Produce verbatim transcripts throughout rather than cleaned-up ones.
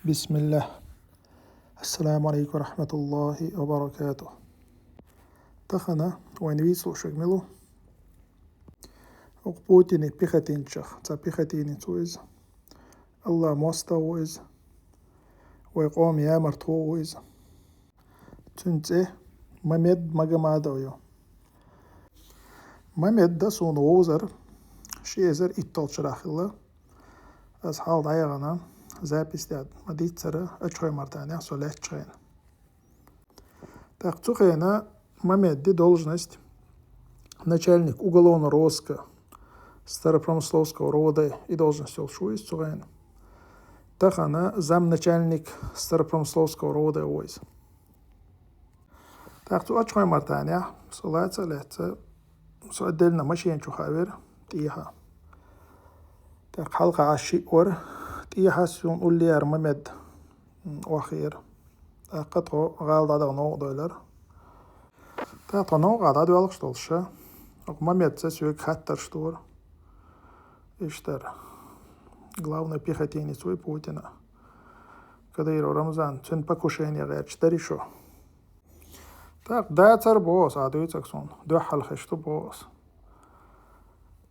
Бисмиллах. Ассаламу алейкум ва рахматуллахи ва баракатух. Тахана вайн вийцлушаг милу. Укх Путине пехотинцах, ца пехотинец ву иза. Аллах моста ву иза. Вай къома ямарт ву иза. Цуьнан цӀе Мамед Магомадов ю. Мамед да суна вовзар, ши эзар итталгӀачу шарахь хилла. Ас хьал дӀаяхана, запись тӀехь ма дийццара, Ачхой-Мартанехь со лаьттачу хенахь. ТӀаккха цу хенахь Мамеда должность начальник уголовного розыска Старопромысловского РОВД, и должность йолуш ву иза цу хенахь. Тахана замначальник Старопромысловского РОВД ву иза. ТӀаккха цу Ачхой-Мартанехь со лаца а лаьцна, со отдельно машина чу хаавира тӀехьа. ТӀаккха хьалха Ӏаш шиъ вара, тӀехьа суна уллера Мамед, м, охьахиира. ТӀаккха тхо гӀала дӀадахана новкъа дойлура. ТӀаккха тхо новкъахь дӀадоьлхуш долуш, оха Мамедца соьга хаттарш дора. Иштта, главный пехотинец вуй Путина, Кадыров Рамзан, цуьнан покушение гӀерташ дарий шу? ТӀаккха дацара боху ас, а дуьйцург суна дуьххьал хезаш ду боху ас.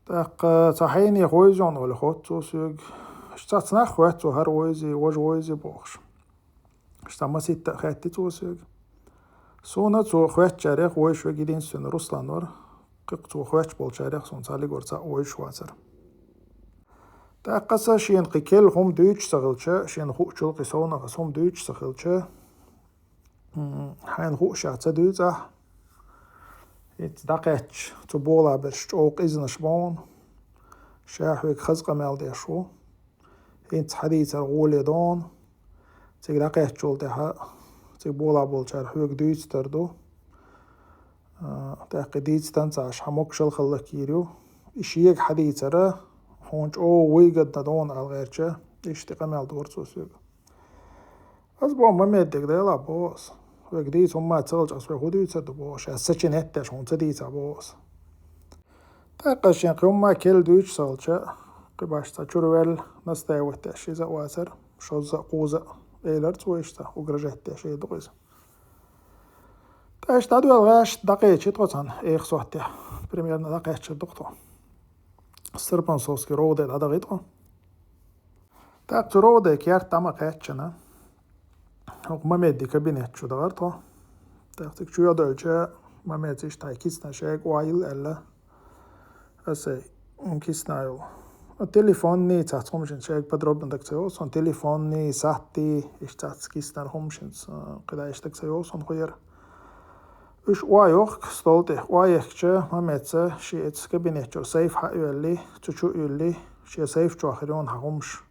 ТӀаккха цхьа хьенех вовзий хьуна олий хотту цо соьга. Иштта цхьацца нах хоьтту цо, хӀара вовзий, важа вовзий бохуш. Иштта масийтта а хаьттира цо соьга. Суна цо хоьттучарех вовзаш верг единственный Руслан вара. Кхин цо хоьттуш болчарех суна цхьаллиг вара, цхьаъ вовзаш вацара. ТӀаккха аса шена кхин керла хӀума дуьйцуш ца хилча, шена хуучул кхин совнаха аса хӀума дуьйцуш ца хилча, м, хьайна хуушехь ца дуьйцу ахь. ХӀинца дӀакхаьчча, цу болаберш чӀогӀа къизанаш бу хьуна. Ша хьоьга хаза къамел деш ву. ХӀинца хьадийцар гӀоле ду хьуна. Цига дӀакхаьччул тӀаьхьа цига болаболчара хьоьга дуьйцур ду. А, тӀаккха дийца дан ца Ӏаш, хьан могушалла хала лакхийр ю. И шега хьадийцар хьуна чӀогӀа выгодно ду хьуна ала гӀерташ, иштта къамел дора цо соьга. Ас боху, Мамед, дика делахь боху ас. Хьоьга дийца хӀумма ца хилча, ас хьоьга хӀун дуьйцур ду боху, ша сочинять деш хьуна ца дийцахь боху ас. ТӀаккха шен кхин хӀумма керла дуьйцуш ца хилча, кхин башха цхьа чуьра ваьлла настаивать деш иза а вацара, шозза а, кхузза а, элира цо иштта, угрожать деш, эр ду-кх иза. ТӀаккха иштта дӀадоьлхуш, дӀакхечи тхо цхьана эха сохьтехь, примерно дӀакхаьчча ду-кх тхо. Старопромысловский РОВД дӀадахи тхо. ТӀаккха цу РОВД керта дӀа ма кхаьччина, хӀокху Мамедан кабинет чу дахара тхо. ТӀаккха цига чу а доьлча, Мамеда иштта хьайн киснаш шайга охьайилла аьлла. Аса кисна йолу. Телефонний цхьацца хӀума шен шайга подробно дага ца йогӀу суна, телефонний, саттий, иштта цхьацца киснара хӀума шен, э, кхидӀа иштта дага ца йогӀу суна хӀун яра. Уьш охьайохку стол тӀе. Охьайехкича, Мамеца шен оцу кабинет чуьра сейф хьа а йоьлли, цу чу а юьлли, шен сейф чохь хир ю хьан хӀумаш,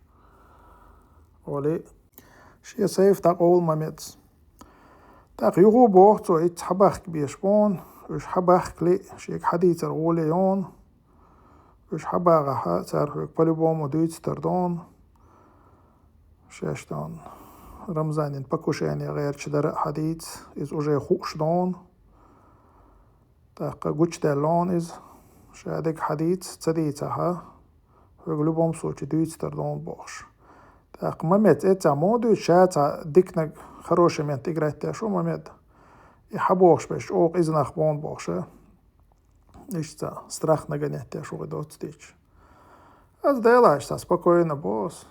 олий. Шен сейф дӀакъовла Мамеца. ТӀаккха юха а боху цо, ицца хьабахка безаш бу хьуна, уьш хьабахкале а, шега хьадийцар гӀоле ю хьуна. Уьш хьабахахь, цара хьоьга по-любому дуьйцур ду хьуна. Шаьш ду хьуна Рамзанан покушение гӀерташ дара а хьадийца, иза уже хууш ду хьуна. ТӀаккха гучудаьлла ду хьуна иза. Ша дерг хьадийца, ца дийцахь, хьоьга в любом случае дуьйцур ду хьуна бохуш. ТӀаккха Мамеда эццахь муха дуьйцу, ша цхьа диканиг, хороший момент играть деш ву Мамед. И хьабохуш берш чӀогӀа къиза нах бу хьуна бохуш. Иштта страх нагонять деш ву, хӀун доцу дийцча. Ас делахь, иштта спокойно боху ас.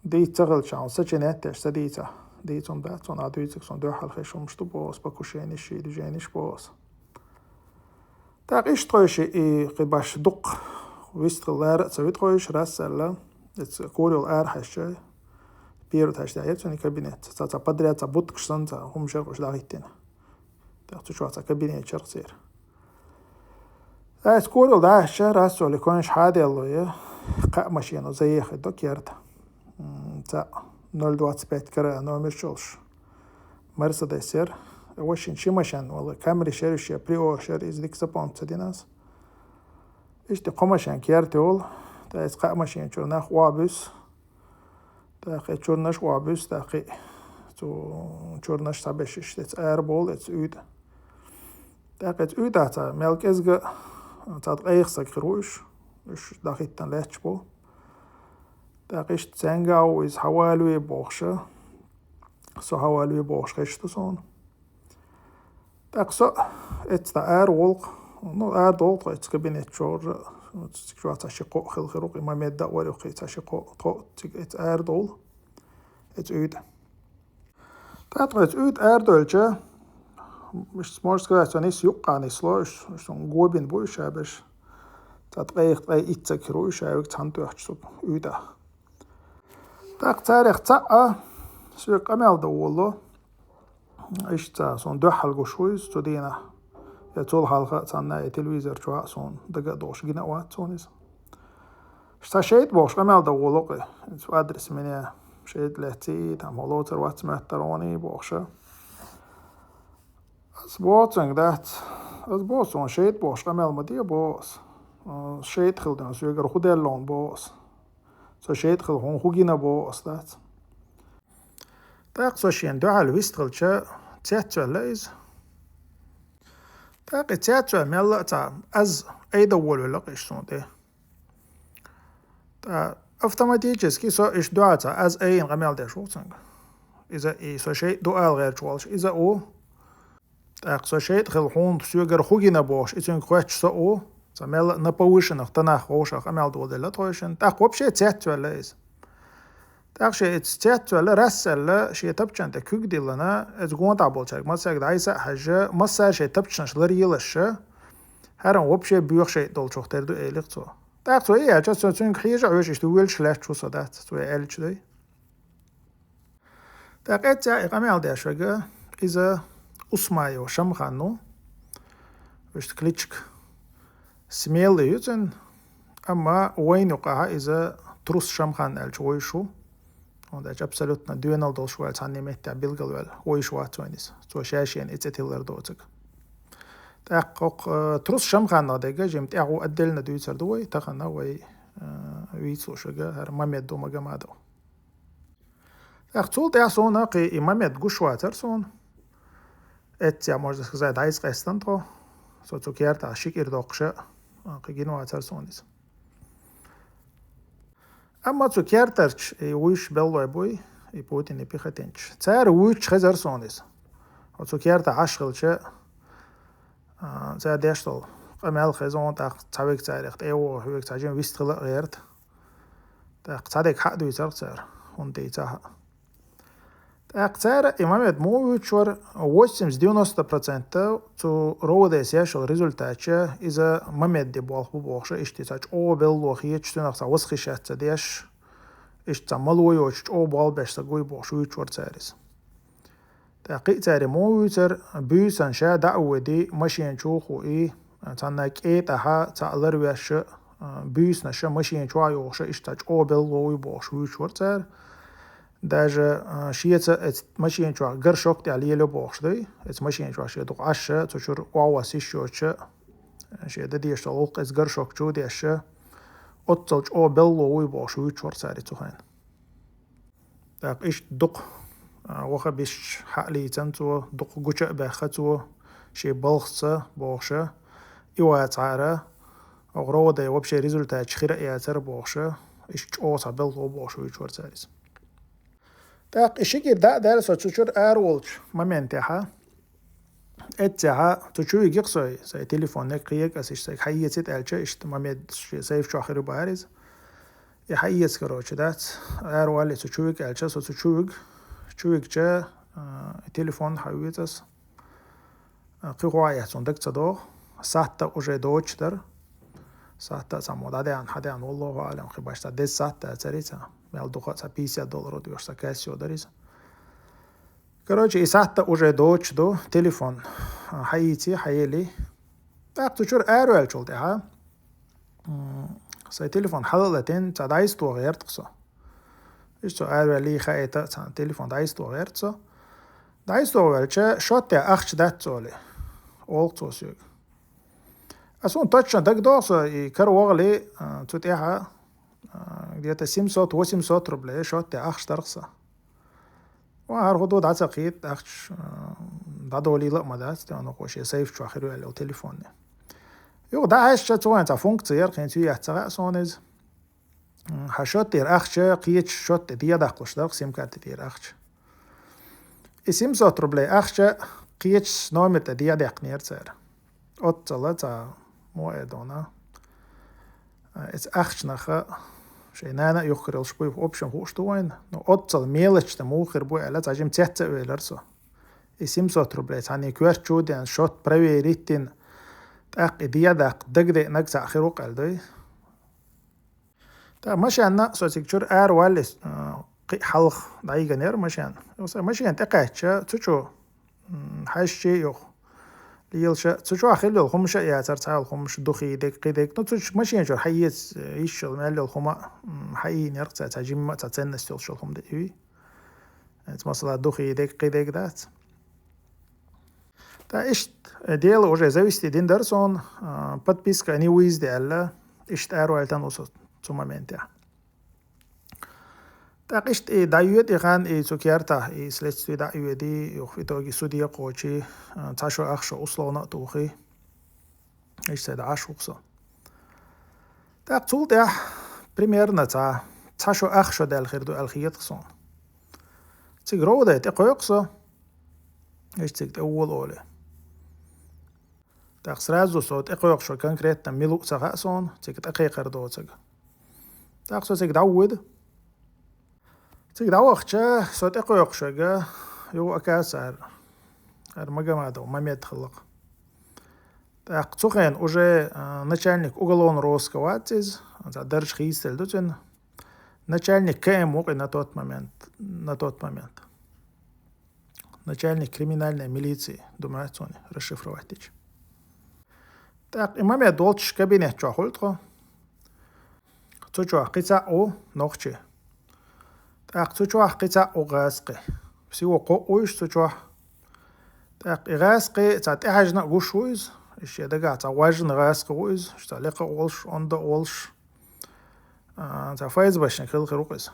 Дийца ца хилча, хьуна сочинять деш ца дийцахь, дийца хӀума дац, хьуна а дуьйцург суна дуьххьал хезаш хӀумаш ду боху ас, покушениш, ши движениш боху ас. ТӀаккха иштта тхойши и кхин башха дуккха вистхила лара а ца ви тхойши, раз аьлла, эца кура йолу ара хьаьжча, первый этаж тӀехь яра цуьнан кабинет, цхьа, цхьа подряд, цхьа будкаш санна, цхьа хӀумнаш яра уьш дӀахӀиттина. ТӀаккха цу чохь цхьа кабинет яра церан. Аса кура йолу дӀахьаьжча, раз олий, коньш хьаделла, кхаа машено заехать до керта. М, цхьаъ ноль двадцать пять кара номерш йолуш Мерседес яра. Вайшинна ши машен вала, Камри шераш я, Прио шера, иза дика запомнить ца дина ас. Иштта кхо машен керта йолу, тӀаккха иза кхаа машен чуьра нах охьабуьссу. ТӀаккха и чуьрнаш охьабуьссу, тӀаккха и цу чуьрнаш схьабеш иштта эца арабовлу эца уьйтӀа. ТӀаккха эца уьйтӀа цхьа мел кӀезга, цхьа ткъе саг хир ву уьш. Уьш дӀахӀиттина лаьтташ бу. ТӀаккха иштта цаьнга а ву иза хьавалаве бохуша. Со хьавалаве бохуш хезаш ду суна. ТӀаккха со эцца дӀа ара волу-кх. Ну, ара долу-кх эцца кабинет чохь. Цига чохь цхьа ши-кхоъ хила хир ву-кх, и Мамед а вара юха цхьа ши-кхоъ, тхо цига эцца ара долу. Эцца уьйтӀа. ТӀаккха эцца уьйтӀа ара доьлча, иштта, можно сказать, со нис юккъехь нисло, уьш, уьш суна го бина бу уьш шаберш. Цхьа ткъех ткъе итт саг хир ву уьш шаверг цхьаьна тоьхча суна уьйтӀа. ТӀаккха царех цхьаъ а соьга къамел дан волало. Иштта суна дуьххьал гуш ву иза цу дийнахь. Я цул хьалха а цхьанна и телевизор чохь а суна дага а догӀуш гина а вац суна иза. Цхьа шайтӀа бохуш къамел дан волало-кх и. Иза адрес мене шайтӀа лецций, там хӀун лоцур вац моьттур вуний бохуша. Ас боху цуьнга, дац. Ас боху, суна шайтӀа бохуш къамел ма де боху ас. Ас шайтӀа хила дина, соьгара хӀун делла хьуна боху ас. Со шайтӀа хила хьуна хӀун гина боху ас, дац. ТӀаккха со шена дуьхьал вистхилча, цецваьлла иза. ТӀаккха и цецваьлла мелла а цхьа аз айда волавелла-кх иштта суна тӀе. ТӀаккха автоматически со иштта дуьхьал цхьа аз айина къамел деш ву цуьнга. Иза и со шайтӀа ду ала гӀерташ волуш, иза а ву. ТӀаккха со шайтӀа хила хьуна соьгара хӀун гина бохуш, и цуьнга хоьттуш со а ву. Цхьа мелла а на повышенных тонах вовшах къамел доладелла тхойшинна. ТӀаккха вообще цецваьлла иза. ТӀаккха шен иза цецваьлла, рассаьлла, шен тапчан тӀе куьг диллина, иза гонахь болчаьрга массаьрга дӀасса а хьаьжжа, массара шайн тапчанаш ларъелаш, хӀара-м вообще боьха шайтӀа долчух тера ду, элира цо. ТӀаккха цо и аьлча, со цуьнга хьежа а хьоьжуш, иштта воьлуш лаьтташ ву со, дац, цо и аьллачу дуьйна. ТӀаккха эцца и къамел деш верг, иза Усмаев Шамхан ву, иштта кличка Смелый ю цуьнан, амма вайна юкъахь иза Трус Шамхан аьлча вовзаш ву. ХӀунда аьлча абсолютно доьналла долуш ваьлла, цхьанне меттехь билгалваьлла вовзаш вац вайна иза. Цо ша-шена и цӀе тиллар доцург. ТӀаккха хӀокху, э, Трус Шамханах дерг жимма тӀаьхьа отдельно дуьйцур ду вай, тахана вай, э, вийцалуш верг хӀара Мамед ву, Магомадов. ТӀаккха цул тӀаьхьа суна кхин и Мамед гуш вацара суна. Эццехь, можно сказать, дӀасакъаьстина тхо. Со цу кертахь ши кӀира доккхуша, а, кхин гина вацара суна иза. Амма цу кертарчу и вуьйш беллой буй, и Путин, и Пехотинцаш. Цара вуьйцуш хезара суна иза. Оцу кертахь Ӏаш хилча, а, цара деш долу къамел хеза, тӀаккха цхьа вег царех тӀе а вогӀу, вег цхьа жима вист хила а гӀерта. ТӀаккха цхьа дерг хьа а дуьйцура цара, хӀунда дийцахь а. ТӀаккха цара и Мамед муха вуьйцуш вара, восемьдесят-девяносто процентов цу РОВД-с еш йолу результатча иза Мамед де болх бу бохуша, иштта цхьа чӀогӀа белло хеташ, цуьнах цхьа восхищаться деш, иштта цхьа мало йоцуш чӀогӀа болх беш стаг вуй бохуш вуьйцуш вара цара иза. ТӀаккха кхин а цара муха вуьйцура, буьйсанна ша дӀа а воьдий, машина чу а хуий, цхьанна кӀетахьа цхьаъ ларвеш а, буьйсанаш а машина чохь а йохуша, иштта чӀогӀа белло вуй бохуш вуьйцуш вара цара. Даже, а, шеца эцу машина чохь горшок тӀехь лело бохуш дуй. Эцу машина чохь шен дукха Ӏаш а, цу чуьра охьавосса йиш йоцуша, шен дан дезаш долу гӀуллакх эцу горшок чу а деш а, оццал чӀогӀа белло вуй бохуш вуьйцуш вара цара и цу хенахь. ТӀаккха иштта дукха, а, ваха бисча хьа а лийцина цо, дукха гуча а баьхна цо, шен балхаца бохуша, и вацахьара, оха РОВД вообще результатча хир а яцара бохуша, иштта чӀогӀа цхьа белло бохуш вуьйцуш вара цара иза. ТӀаккха и ши кӀира дӀа а даьлла со цу чуьра ара волчу моментехьа, эццехьа цу чу вигира со, сайн телефон нек кхиега ас, иштта сайга хьаэцийта аьлча, иштта Мамед шен сейф чохь хир бара иза. И хьаэца, короче, дац, ара валлий цу чу вига аьлча, со цу чу вига, чу вигча, а, телефон хьаэца ас. А, кхин хӀун а яц, цунна дага ца догӀу. Сатта уже доцуш дара. Сатта цхьаммо дӀадаьхна, хьадаьхна, валлаху аълам, кхин башха цхьа деза сатта а цари цхьа. Мел дукха а цхьа пятьдесят доллар доьхуш цхьа касса йо дара иза. Короче, и сатта уже доцуш ду, телефон, а, хьаийци, хьаели. ТӀаккха цу чуьра араваьллачул тӀаьхьа, м, сайн телефон хьала а латийна, цхьа дӀасатоха гӀерта-кх со. Иштта со араваьллий хаийта, цхьана телефон дӀасатоха гӀерта со. ДӀасатоха ваьлча, шоттехь ахча дац цо олий, олу-кх цо соьга. Ас хӀунда точно дагадогӀу со, и кара вахале, а, цу тӀехьа, а, где-то семьсот-восемьсот рублей шоттехь ахча дара-кх сан. Ва, хӀара хӀун ду, дӀа ца кхета, ахча, а, дӀадолийла а ма дац, тӀе оно кхо шен сейф чохь хир ваьлла йолу телефонне. Юха дӀахьаьжча, цу вайн цхьа функция яра, кхин цуьяц ца хаьа суна иза. Хьа шот тӀера ахча кхечу шот тӀе дӀадаккхалуш дара-кх сим-карта тӀера ахча. И семьсот рублей ахча кхечу номер тӀе дӀадаьккхинера цара. Оццал цхьа, муха эр дона, иза ахчанах шайн нана а юхкур йолуш буй, общем хууш ду вайна, но оццал мелочь-м муха хир бу аьлла, цхьа жима цец а велира со. И семьсот рублей цхьаьна коьртачу а деана, шот проверить а дина, тӀаккха и дӀадаккха дагадеанарг цхьаъ хир ву-кх аьлла дуй. ТӀаккха машенна со цига чуьра араваьлла, а, кхин а хьалха дӀайигнера машен. Юха сан машена тӀекхаьчча, цу чу, м, хьаьжча а юха лелаша, цу чохь хилла йолу хӀумаш а яцара, цхьа йолу хӀумаш, духи дерг, кхин дерг. Ну, цу чу машен чуьра хьаэца йиш йолу мел йолу хӀума, м, хьаийнера-кх цара, цхьа жимма а, цхьа ценность йолуш йолу хӀума деъ юй. Эца, масала, духи дерг, кхин дерг дац. ТӀаккха иштта, э, дело уже завести дина дара суна, а, подписка о невыезде аьлла, иштта араваьлла ву со цу моментехь. ТӀаккха иштта и дӀайоьду и хан, и цу кертахь, и следствие дӀа а йоьдий, юха в итоге суде а кхочий, а, цхьа шо ах шо условно а тухий. Иштта дӀа Ӏаш ву-кх со. ТӀаккха цул тӀаьхьа примерно цхьа, цхьа шо ах шо даьлла хир ду аьлла хета-кх суна. Цига Ровдай тӀекхойкху со, иштта цига тӀе вола олий. ТӀаккха сразу со тӀекхойкхуш конкретно мила ву ца хаьа суна, цига тӀекхайкхар доцург. ТӀаккха со цига дӀавоьду. Цига дӀавахча, со тӀекхойкхуш верг, юха оказывается, хӀара Магомадов Мамед хилла-кх. ТӀаккха цу хенахь уже, а, начальник уголовного розыска вац иза, цхьа дарж хийцаделла ду цуьнан. Начальник К М ву-кх и на тот момент, на тот момент. Начальник криминальной милиции, ду моьтту суна расшифровать дича. ТӀаккха и Мамед волчу кабинет чохь хуьлу тхо. Цу чохь кхин цхьаъ ву нохчи. ТӀаккха цу чохь кхин цхьаъ ву гӀазкхи. Всего кхоъ ву уьш цу чохь. ТӀаккха и гӀазкхи цхьа тӀехьаьжна а гуш ву иза. Иза шен дагахь цхьа гӀожна гӀазкхи ву иза. Цхьа лекха а волуш, онда а волуш. А, цхьа ФСБшник хилла хир ву-кх иза.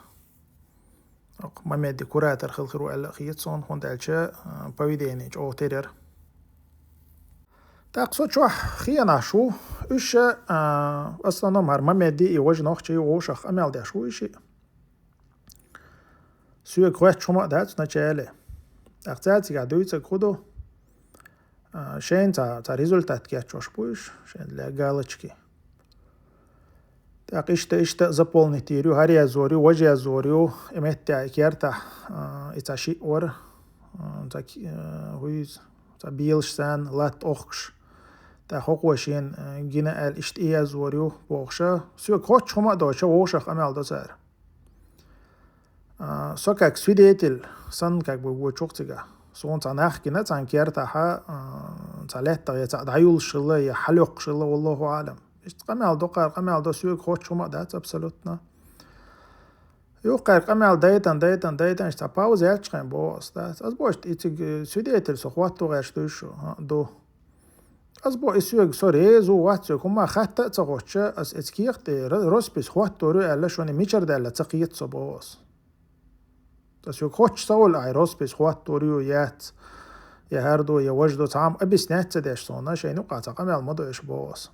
Оцу Мамеди куратор хилла хир ву аьлла а хета суна, хӀунда аьлча, а, поведение чӀогӀа тера яра. ТӀаккха со чохь хенаш ву, уьш, а, в основном хӀара Мамеди и важа нохчий вовшах къамел деш ву и шиъ. Соьга хоьттуш хӀума а дац вначале. ТӀаккха цаьрцигахь дуьйцург хӀун ду? А, шайна цхьа, цхьа результат кечдеш бу уьш, шайна для галочки. ТӀаккха иштта, иштта заполнить йийр ю, хӀара язйор ю, важа язйор ю, и меттехь, и кертахь, а, и цхьа шиъ вара, а, цхьа ки-, а, хӀуьйза, цхьа белаш санна, латта охкуш. ТӀаккха хӀокхо шена, а, гина аьлла, иштта и язйор ю, бохуша. Соьга хоьттуш хӀума а доцуша, вовшах къамел до цара. А, со как свидетель санна, как бы, вочух цигахь. Суна цхьа нах гина цхьана кертахьа, а, цхьа лаьттах я цхьаъ дӀаюллуш хилла, я хьалайоккхуш хилла, валлаху аӀлам. Иштта къамел до кхара, къамел до, соьга хоьттуш хӀума а дац абсолютно. Юха кхара къамел дайтан, дайтан, дайтан, иштта цхьа пауза яьлчхьана боху ас, дац. Ас боху, и цига свидетель со хӀотто гӀерташ дуй шу? ХӀаъ, ду. Ас боху, и соьга со реза ву, вац соьга, хӀумма хатта а ца хоттуша, ас эца кехат тӀе ра-, роспись хӀоттор ю аьлла, шуна мичара даьлла ца кхета со, боху ас. Ас соьга хоттуш ца волу ахь, роспись хӀоттор ю, яц, я хӀара ду, я важа ду, цхьа хӀума объяснять ца деш суна, шайна юкъахь цхьа къамел ма до аша, боху ас.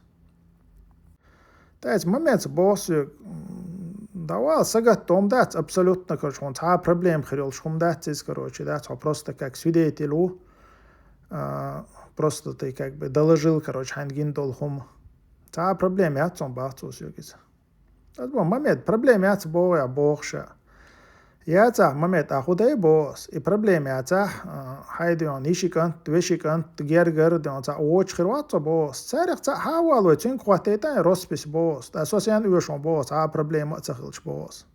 ТӀаккха эца Мамеда боху соьга, м, дӀавала, сагатта хӀума дац абсолютно, короче, хьуна цхьа а проблема хир йолуш хӀума дац иза, короче, дац, хьо просто как свидетель ву, а, просто ты как бы доложил, короче, хьайна гина долу хӀума. Цхьа а проблема яц хьуна, боху цо соьга иза. Ас боху, Мамед, проблема яц боху я, бохуша. Яцахь, Мамед, ахь хӀун дай, боху ас. И проблема яцахь, а, хьайн дуьйна йиши кӀант, веши кӀант, гергара дуьйна цхьа вочу хир вац со, боху ас. Царех цхьаъ хьавала вай, цуьнга хӀоттайта и роспись, боху ас. Ткъа со сенна оьшу хьуна, боху ас, цхьа а проблема а ца хилча, боху ас.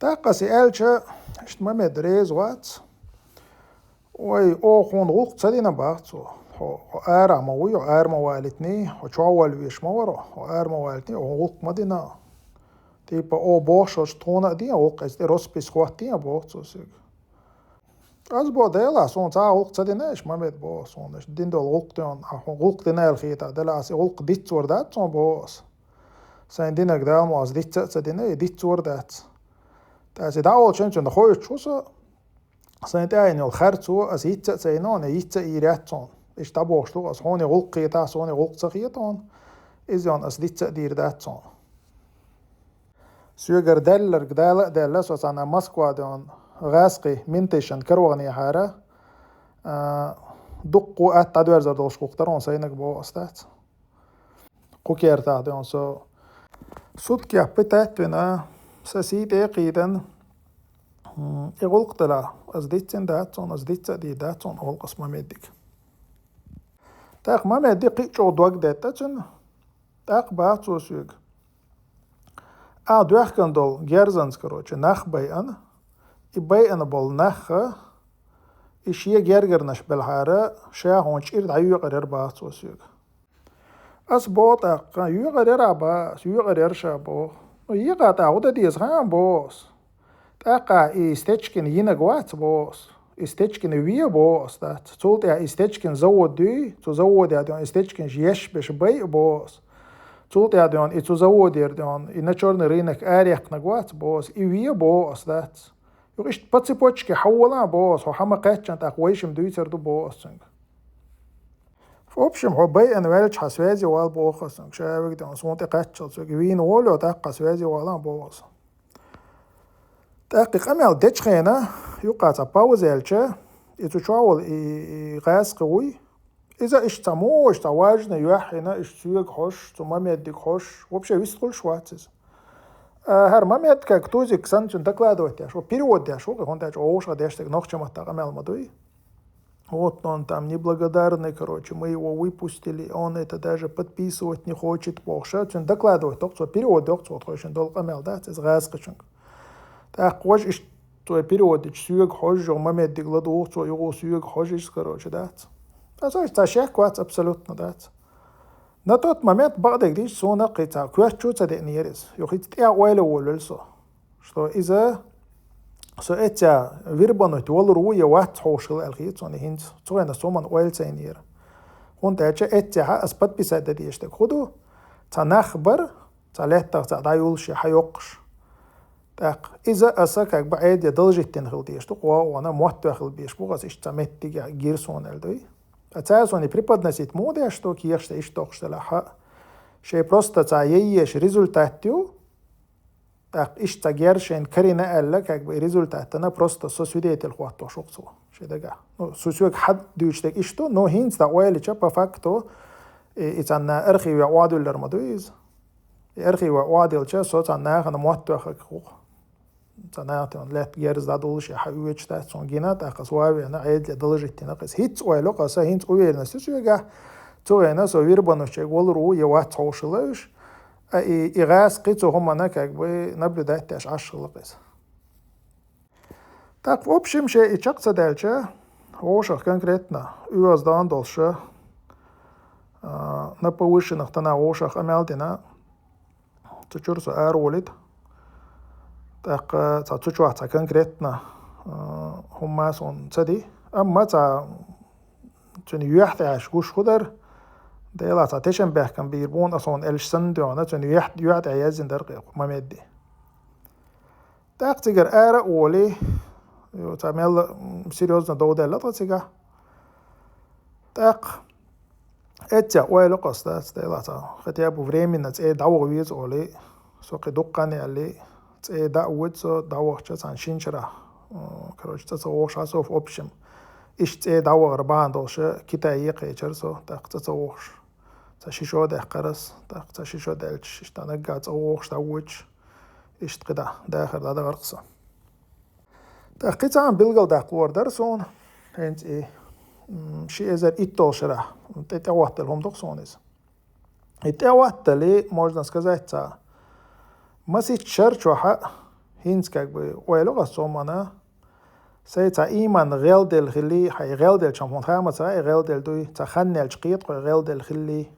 ТӀаккха ас и аьлча, иштта Мамед реза вац. Ой, оха хьуна гӀуллакх ца дина, боху цо. Хьо, хьо арахь ма вуй, хьо ара ма валийтиний, хьо чохь вала веш ма вара, хьо ара ма валийтиний, оха хьуна гӀуллакх ма дина. Типа, оха бохуш хилча тхуна а ден гӀуллакх, эца тӀе роспись хӀоттае, боху цо соьга. Ас боху, делахь, суна цхьа а гӀуллакх ца дина аша, Мамед, боху суна, аша дина долу гӀуллакх дина, ахь хьуна гӀуллакх дина аьлла хетахь, делахь ас и гӀуллакх диццор дац суна, боху ас. Сайн динарг Дала ма ас дицца а ца дина, и диццор дац. ТӀаккха ас и дӀаволчу хенахь цунна хоуьйтуш ву со, сайн тӀаьхьа йина йолу харцо ас йицца а ца йина, хьуна йицца а йийр яц хьуна. Иштта дӀабохуш ду ас, хьуна и гӀуллакх хетахь, суна и гӀуллакх ца хета хьуна, иза йина ас дицца а дийр дац хьуна. Соьгара даьлларг Дала а даьлла, со цхьана Москва ден гӀазкхий менташан каравагӀанехьара, а, дуккха атта дӀадоьрзар долуш гӀуллакх дара хьуна сайнаг боху ас дац. Кху кертахь ден со суткех пытать вина, сан сий тӀе а кхийдина, м, и гӀуллакх делахь, ас дицдина дац хьуна, ас диц а дийр дац хьуна гӀуллакх ас Мамедига. ТӀаккха Мамеда кхин а чӀогӀа дог детта цуьнан, тӀаккха бах цо соьга. Ахь доьхкина долу герзанца, короче, нах байъина, и байъина болу нах, и шен гергарнаш белхьара, ша хьуна чӀир дӀайоькъур яра бах цо соьга. Ас боху тӀаккха, йоькъур яра бах ас, йоькъур яра ша боху. Ну, йоькъуш тӀаккха хӀун дан деза, хан боху ас. ТӀаккха и Стечкин йинарг вац боху ас. И Стечкин вен боху ас дац. Цул тӀаьхьа и Стечкин завод дуй, цу заводехь ден и Стечкинаш еш беш байъа боху ас. Цул тӀаьхьа ден и цу заводера ден и на чёрный рынок арекхнарг вац боху ас. И вен боху ас дац. Юха иштта по цепочке хьавола боху ас, хьо хьан ма кхаьччан тӀаккха вайшимма дуьйцур ду боху ас цуьнга. В общем, хьо байъина ваьлча хьан связи вала боху ас цуьнга. Ша вега ден суна тӀе кхаччалц вега вийна волу, тӀаккха связи вала боху ас. ТӀаккха и къамел дечу хенахь, юккъа цхьа пауза яьлча, и цу чохь волу и, и гӀазкхи вуй. Иза иштта цхьа муха, иштта цхьа важна юьхь йина, иштта соьга хьожуш, цу Мамедига хьожуш, вообще вистхуьлуш вац иза. А, хӀара Мамед как тузик санна цуьнан докладывать деш ву, перевод деш ву, хӀунда аьлча вовшах деш дерг нохчийн маттахь къамел ма дуй. Вот он там неблагодарный, короче, мы его выпустили, он это даже подписывать не хочет, бохуш, цуьнан докладывать доккху цо, перевод доккху цо, тхойшинна долу къамел дац, иза гӀазкхичуьнга. ТӀаккха важа иштта цо перевод дича соьга хьожжо, Мамеддиг ладугӀу цо, югӀу соьга хьожжа, короче, дац. Аса иштта цхьа шек вац абсолютно дац. На тот момент бакъдерг дийча суна кхин цхьа коьртачу ца деънера иза. Юха хӀинца тӀе ойла волавелла со. Что иза со эццехь вербануть валур ву я вац хьовш хила аьлла хета суна хӀинца. Цу хенахь со хӀуманна ойла ца йинера. ХӀунда аьлча эццехьа ас подписать дан дезаш дерг хӀун ду? Цхьа нах бара, цхьа лаьттах цхьа дӀайолуш я хьайоккхуш. ТӀаккха иза аса как бы Ӏедале должить дина хила дезаш ду, кхо а вана моттаве хила безаш бу, аса иштта цхьа меттиг гира суна аьлла дуй. Ткъа цара суна и преподносить муха деш ду, кехаш тӀе иштта доккхуш делахь а. Шайн просто цхьа яйеш результат ю, тӀаккха иштта цхьа герз шайна карийна аьлла, как бы и результатана просто со свидетель хӀоттош ву-кх цо шен дагахь. Ну, со соьга хьан дуьйцуш дерг иштта ду, но хӀинца дӀа ойла йича, по факту, и, и цхьанна архиве охьадуьллур ма дуй иза. И архиве охьадиллича, со цхьана нахана моттаве хиларг ву-кх. Цхьа наха тӀе лаьтта герз дӀадуллуш я хьан оьцуш дац суна гина, тӀаккха аса ван а вена, Ӏедале должить дина-кх иза. ХӀинца ойла йо-кх аса, хӀинца уверенность ю соьгахь, цу хенахь со вербанучерг валур ву я вац хьовш хила уьш, а и, и гӀазкхи цу хӀуманна как бы наблюдать деш Ӏаш хила-кх иза. ТӀаккха, в общем, шен и чекх ца даьлча, вовшах конкретно оьгӀаз дан долуш, а, на повышенных тана вовшах къамел дина, цу чуьра со ара волийта. ТӀаккха цхьа цу чохь цхьа конкретно, а, хӀумма суна ца ди. Амма цхьа цуьнан юьхь тӀехь гуш хӀун дара, Делахь цхьа тешнабехкам бийр бу-кх аса хьуна аьлча санна дуьхьал, цуьнан юьхь, юьхь тӀехь яздина дара кхин Мамеди. ТӀаккха цигара ара а волий, ю, цхьа мелла, м, серьёзно дов даьлла тхо цигахь. ТӀаккха эццехь ойла йо-кх аса дац, Делахь цхьа хотя бы временно цӀера дӀаваха веза олий, со кхин дуккха хан яьллий, цӀера дӀа а воьду со, дӀавахча цхьана шина шарахь, м, короче, цӀа ца вогӀуш хьан со, в общем. Иштта цӀера дӀавахара бахьана долуш Китае кхечира со, тӀаккха цӀа ца вогӀуш. Цхьа ши шо даьккхира аса, тӀаккха цхьа ши шо даьлча, иштта наггахь цӀа вогӀуш, дӀавоьдуш, иштта кхидӀа дахар дӀадахара-кх сан. ТӀаккха кхин цхьа а билгалдаккха лур дара суна, хӀинца и, м, ши эзар итт долу шарахь, тӀе тӀехӀоттийна хӀума ду-кх суна иза. И тӀехӀоттале, можно сказать, цхьа масийтта шар чохь а, хӀинца как бы ойла йо-кх аса цу хӀуманна, сайн цхьа ийман гӀелделла хиллий, хьайн гӀелделча хьуна хаамаца и гӀелделла дуй, цхьа хан яьлча кхета-кх и гӀелделла хиллий.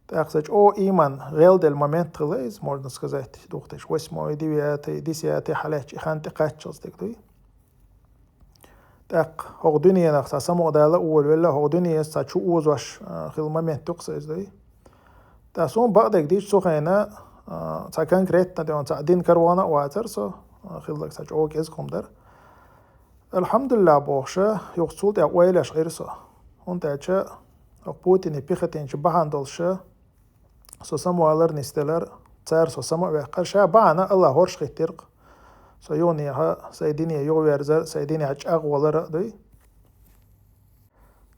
ТӀаккха сан чӀогӀа ийман гӀелделла момент хилла иза, можно сказать, две тысячи восьмой, девятый, десятый хьалаьцча и хан тӀекхаччалц дерг дуй. ТӀаккха хӀокху дуьненах цхьа самукъадала а волавелла, хӀокху дуьненца цхьа чу озош, а, хилла момент ю-кх сан иза дуй. ТӀаккха суна бакъдерг дийча цу хенахь, а, цхьа конкретно ден, цхьа дин каравахана а вацара со, а, хилларг цхьа чӀогӀа кӀезиг хӀума дара. Алхьамдулиллахь бохуш, юха цул тӀаьхьа ойла еш Ӏийра со. ХӀунда аьлча хӀокху Путине пехотинчу бахьана долуш, со самавалар нисделар, Цара со сама а ваьккхар, ша бахьана Аллахӏа хӀорш хӀиттира-кх. Со юханехьа, сай дине юхаверзар, сай динехь чӀагӀвалар а дуй.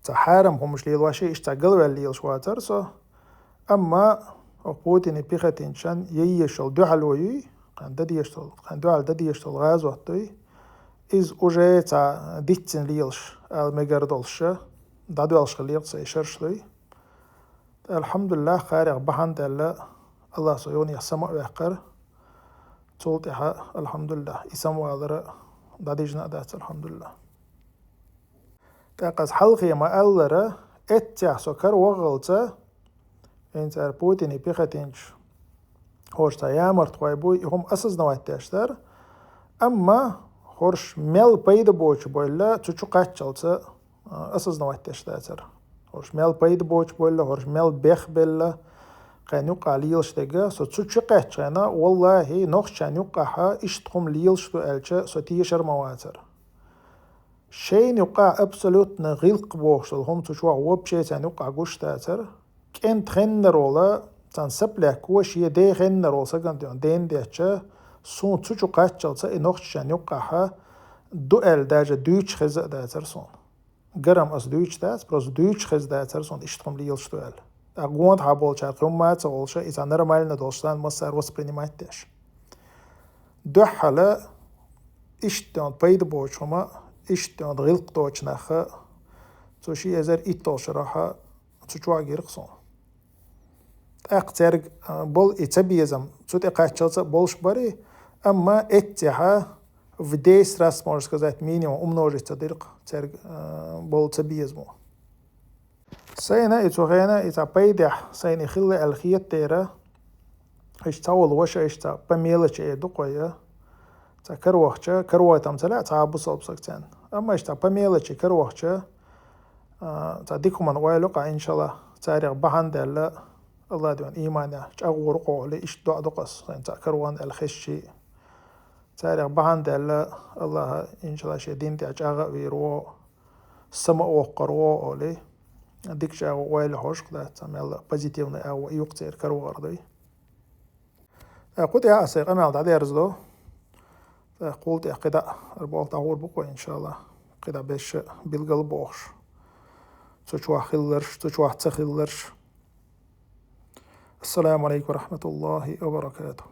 Цхьа хьарам хӀумаш лелош, иштта цхьа галваьлла лелаш вацар со. Амма оха Путине пехотинцашна яйеш йолу дуьхьало юй, кхин дадеш долу, кхин дуьхьал дадеш долу гӀазот дуй. Иза уже цхьа диццина лелаш, ала мегар долуш, дӀадоьлхуш хиллера-кх сай шераш дуй. ТӀаккха, алхьамдулиллахӀ, кхарех бахьана даьлла, Аллахӏа со юханехьа сама а ваьккхар. Цул тӀаьхьа, алхьамдулиллахӀ, и самавалар дӀадижина а дац, алхьамдулиллахӀ. ТӀаккха аса хьалхе ма-аллара, эццехь со караваххалца, хӀинца цара Путине пехотинцаш, хӀорш цхьа ямартхой бу, и хӀума осознавать деш дара, амма хӀорш мел пайда боцуш бевлла, цу чу кхаччалца, а, осознавать деш дацара. ХӀорш мел пайда боцуш бевлла, хӀорш мел бехбелла, кхин юккъахь лелаш дерг, со цу чу кхаьчча хенахь, валлахӀи, нохчашна юккъахь иштта хӀума лелаш ду аьлча, со тешар ма вацара. Шайна юккъахь абсолютно гӀиллакх бохуш долу хӀума цу чохь вообще царна юккъахь гуш дацара. КӀентан хеннара волу, царна саплаьхкаш шен ден хеннара волу сагана ден детташ, суна цу чу кхаччалца и нохчашна юккъахь ду аьлла даже дуьйцуш хеза а дацара суна. Гарам аса дуьйцуш дац, просто дуьйцуш хеза дацара суна иштта хӀума лелаш ду аьлла. ТӀаккха гонаха болчара кхин хӀумма а ца олуш, и цхьа нормально долуш санна массара воспринимать деш. Дуьххьала иштта йолу пайда боцу хӀума, иштта йолу гӀиллакх доцу нах, цу ши эзар итталгӀа шарахь цу чохь гира-кх суна. ТӀаккха цаьрга, а, болу и цабезам, цу тӀе кхаччалца а болуш бара, амма эццехь в десять раз, можно сказать, минимум умножиться дира-кх цаьрга, а, болу цабезамо. Сайна и цу хенахь и цхьа пайдехь сайна и хилла аьлла хетадера, иштта цхьа волу ваша, иштта цхьа по мелочи эр ду-кх вай, цхьа каравахча, каравайтам ца лаьа цхьа а бусалба саг царна. Амма иштта цхьа по мелочи каравахча, а, цхьа дика хӀуманна ойла ю-кх, иншаллахӀ, царех бахьана даьлла, Аллахӏ дуьхьа ийманехь чӀагӀвур ву-кх олий, иштта доӀа ду-кх аса, сайна цхьа караван аьлла хезчий. Царех бахьана даьлла, Аллахӏа, иншаллахӀ, шен дин тӀехь чӀагӀа а вийр ву, сама а воккхур ву олий, дика чӀагӀо ойла хьожуш дац, цхьа мел позитивный агӀо юкъа церан каравахар дуй. ТӀаккха кху тӀехь аса сайн къамел дӀадерзадо. ТӀаккха кхул тӀехь кхидӀа, хӀара болх дӀагӀур бу-кх вай, иншаллахӀ, кхидӀа берш билгал бохуш. Цу чохь хилларш, цу чохь ца хилларш. Ассаламу Ӏалайкум ва рахьматуллахӀи ва баракатухӀ.